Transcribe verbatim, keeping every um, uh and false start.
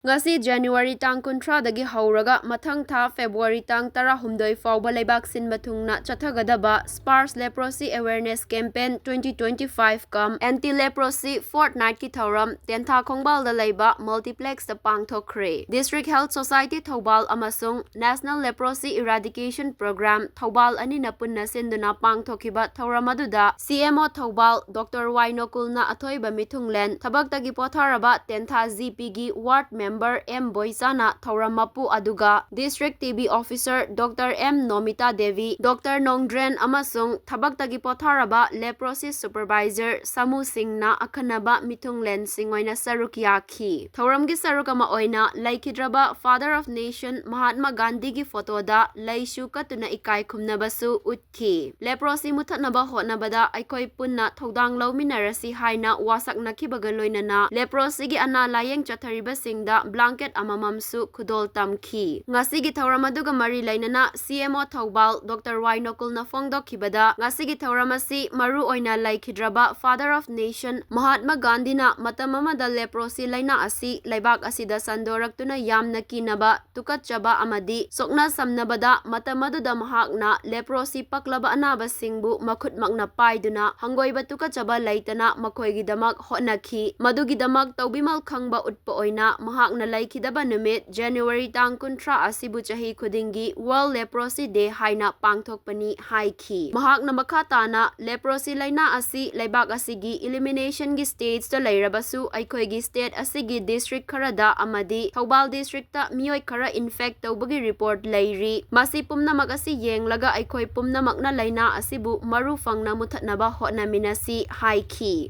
ꯉꯁꯤ January ꯇꯥꯡ ꯀꯨꯟꯊ꯭ꯔꯥꯗꯒꯤ ꯍꯧꯔꯒ ꯃꯊꯪ ꯊꯥ February ꯇꯥꯡ ꯇꯔꯥꯍꯨꯝꯗꯣꯏ ꯐꯥꯎꯕ ꯂꯩꯕꯥꯛ ꯁꯤꯟꯕ ꯊꯨꯡꯅ ꯆꯠꯊꯒꯗꯕ Sparsh Leprosy Awareness Campaign twenty twenty-five cum Anti Leprosy Fortnightꯀꯤ ꯊꯧꯔꯝ ꯇꯦꯟꯊꯥ ꯈꯣꯡꯕꯥꯜꯗ ꯂꯩꯕ Multiplexꯇ ꯄꯥꯡꯊꯣꯛꯈ꯭ꯔꯦ꯫ District Health Society ꯊꯧꯕꯥꯜ ꯑꯃꯁꯨꯡ National Leprosy Eradication Program Thoubal ꯑꯅꯤꯅ ꯄꯨꯟꯅ ꯁꯤꯟꯗꯨꯅ ꯄꯥꯡꯊꯣꯛꯈꯤꯕ ꯊꯧꯔꯝ ꯑꯗꯨꯗ C M O Thoubal Doctor Y ꯅꯣꯀꯨꯜꯅ ꯑꯊꯣꯏꯕ ꯃꯤꯊꯨꯡꯂꯦꯟ, ꯊꯕꯛꯇꯒꯤ ꯄꯣꯊꯥꯔꯕ ꯇꯦꯟꯊꯥ G Pꯒꯤ ward member M ꯕꯣꯏꯆꯥꯅ ꯊꯧꯔꯝ ꯃꯄꯨ ꯑꯗꯨꯒ District T B Officer Doctor M ꯅꯣꯃꯤꯇꯥ Devi, Doctor ꯅꯣꯡꯗ꯭ꯔꯦꯟ ꯑꯃꯁꯨꯡ ꯊꯕꯛꯇꯒꯤ ꯄꯣꯊꯥꯔꯕ Leprosy Supervisor ꯁꯃꯨ ꯁꯤꯡꯅ ꯑꯈꯟꯅꯕ ꯃꯤꯊꯨꯡꯂꯦꯟꯁꯤꯡ ꯑꯣꯏꯅ ꯁꯔꯨꯛ ꯌꯥꯈꯤ꯫ ꯊꯧꯔꯝꯒꯤ ꯁꯔꯨꯛ ꯑꯃ ꯑꯣꯏꯅ ꯂꯩꯈꯤꯗ꯭ꯔꯕ Father of Nation ꯃꯍꯥꯠꯃ ꯒꯥꯟꯙꯤꯒꯤ ꯐꯣꯇꯣꯗ ꯂꯩꯁꯨ ꯀꯠꯇꯨꯅ ꯏꯀꯥꯏ ꯈꯨꯝꯅꯕꯁꯨ ꯎꯠꯈꯤ꯫ Leprosy ꯃꯨꯊꯠꯅꯕ ꯍꯣꯠꯅꯕꯗ ꯑꯩꯈꯣꯏ ꯄꯨꯟꯅ ꯊꯧꯗꯥꯡ ꯂꯧꯃꯤꯟꯅꯔꯁꯤ ꯍꯥꯏꯅ ꯋꯥꯁꯛꯅꯈꯤꯕꯒ ꯂꯣꯏꯅꯅ Leprosyꯒꯤ ꯑꯅꯥ ꯂꯥꯌꯦꯡ ꯆꯠꯊꯔꯤꯕꯁꯤꯡꯗ blanket ꯑꯃꯃꯝꯁꯨ ꯈꯨꯗꯣꯜ ꯇꯝꯈꯤ꯫ ꯉꯁꯤꯒꯤ ꯊꯧꯔꯝ ꯑꯗꯨꯒ ꯃꯔꯤ ꯂꯩꯅꯅ C M O Thoubal Doctor Y ꯅꯣꯀꯨꯜꯅ ꯐꯣꯡꯗꯣꯛꯈꯤꯕꯗ, ꯉꯁꯤꯒꯤ ꯊꯧꯔꯝ ꯑꯁꯤ ꯃꯔꯨ ꯑꯣꯏꯅ ꯂꯩꯈꯤꯗ꯭ꯔꯕ Father of Nation ꯃꯍꯥꯠꯃ ꯒꯥꯟꯙꯤꯅ ꯃꯇꯝ ꯑꯃꯗ Leprosy ꯂꯩꯅꯥ ꯑꯁꯤ ꯂꯩꯕꯥꯛ ꯑꯁꯤꯗ ꯁꯟꯗꯣꯔꯛꯇꯨꯅ ꯌꯥꯝꯅ ꯀꯤꯅꯕ, ꯇꯨꯀꯠꯆꯕ ꯑꯃꯗꯤ ꯁꯣꯛꯅ ꯁꯝꯅꯕꯗ ꯃꯇꯝ ꯑꯗꯨꯗ ꯃꯍꯥꯛꯅ Leprosy ꯄꯛꯂꯕ ꯑꯅꯥꯕꯁꯤꯡꯕꯨ ꯃꯈꯨꯠꯃꯛꯅ ꯄꯥꯏꯗꯨꯅ ꯍꯪꯒꯣꯏꯕ ꯇꯨꯀꯠꯆꯕ ꯂꯩꯇꯅ ꯃꯈꯣꯏꯒꯤꯗꯃꯛ ꯍꯣꯠꯅꯈꯤ꯫ ꯃꯗꯨꯒꯤꯗꯃꯛ ꯇꯧꯕꯤꯃꯜ ꯈꯪꯕ ꯎꯠꯄ ꯑꯣꯏꯅ ꯃꯍꯥꯛꯅ ꯂꯩꯈꯤꯗꯕ ꯅꯨꯃꯤꯠ January ꯇꯥꯡ ꯀꯨꯟꯊ꯭ꯔꯥ ꯑꯁꯤꯕꯨ ꯆꯍꯤ ꯈꯨꯗꯤꯡꯒꯤ World Leprosy Day ꯍꯥꯏꯅ ꯄꯥꯡꯊꯣꯛꯄꯅꯤ ꯍꯥꯏꯈꯤ꯫ ꯃꯍꯥꯛꯅ ꯃꯈꯥ ꯇꯥꯅ Leprosy ꯂꯩꯅꯥ ꯑꯁꯤ ꯂꯩꯕꯥꯛ ꯑꯁꯤꯒꯤ eliminationꯒꯤ stageꯇ ꯂꯩꯔꯕꯁꯨ, ꯑꯩꯈꯣꯏꯒꯤ state ꯑꯁꯤꯒꯤ district ꯈꯔꯗ ꯑꯃꯗꯤ ꯊꯧꯕꯥꯜ districtꯇ ꯃꯤꯑꯣꯏ ꯈꯔ infect ꯇꯧꯕꯒꯤ report ꯂꯩꯔꯤ꯫ ꯃꯁꯤ ꯄꯨꯝꯅꯃꯛ ꯑꯁꯤ ꯌꯦꯡꯂꯒ ꯑꯩꯈꯣꯏ ꯄꯨꯝꯅꯃꯛꯅ ꯂꯩꯅꯥ ꯑꯁꯤꯕꯨ ꯃꯔꯨ ꯐꯪꯅ ꯃꯨꯊꯠꯅꯕ ꯍꯣꯠꯅꯃꯤꯟꯅꯁꯤ ꯍꯥꯏꯈꯤ꯫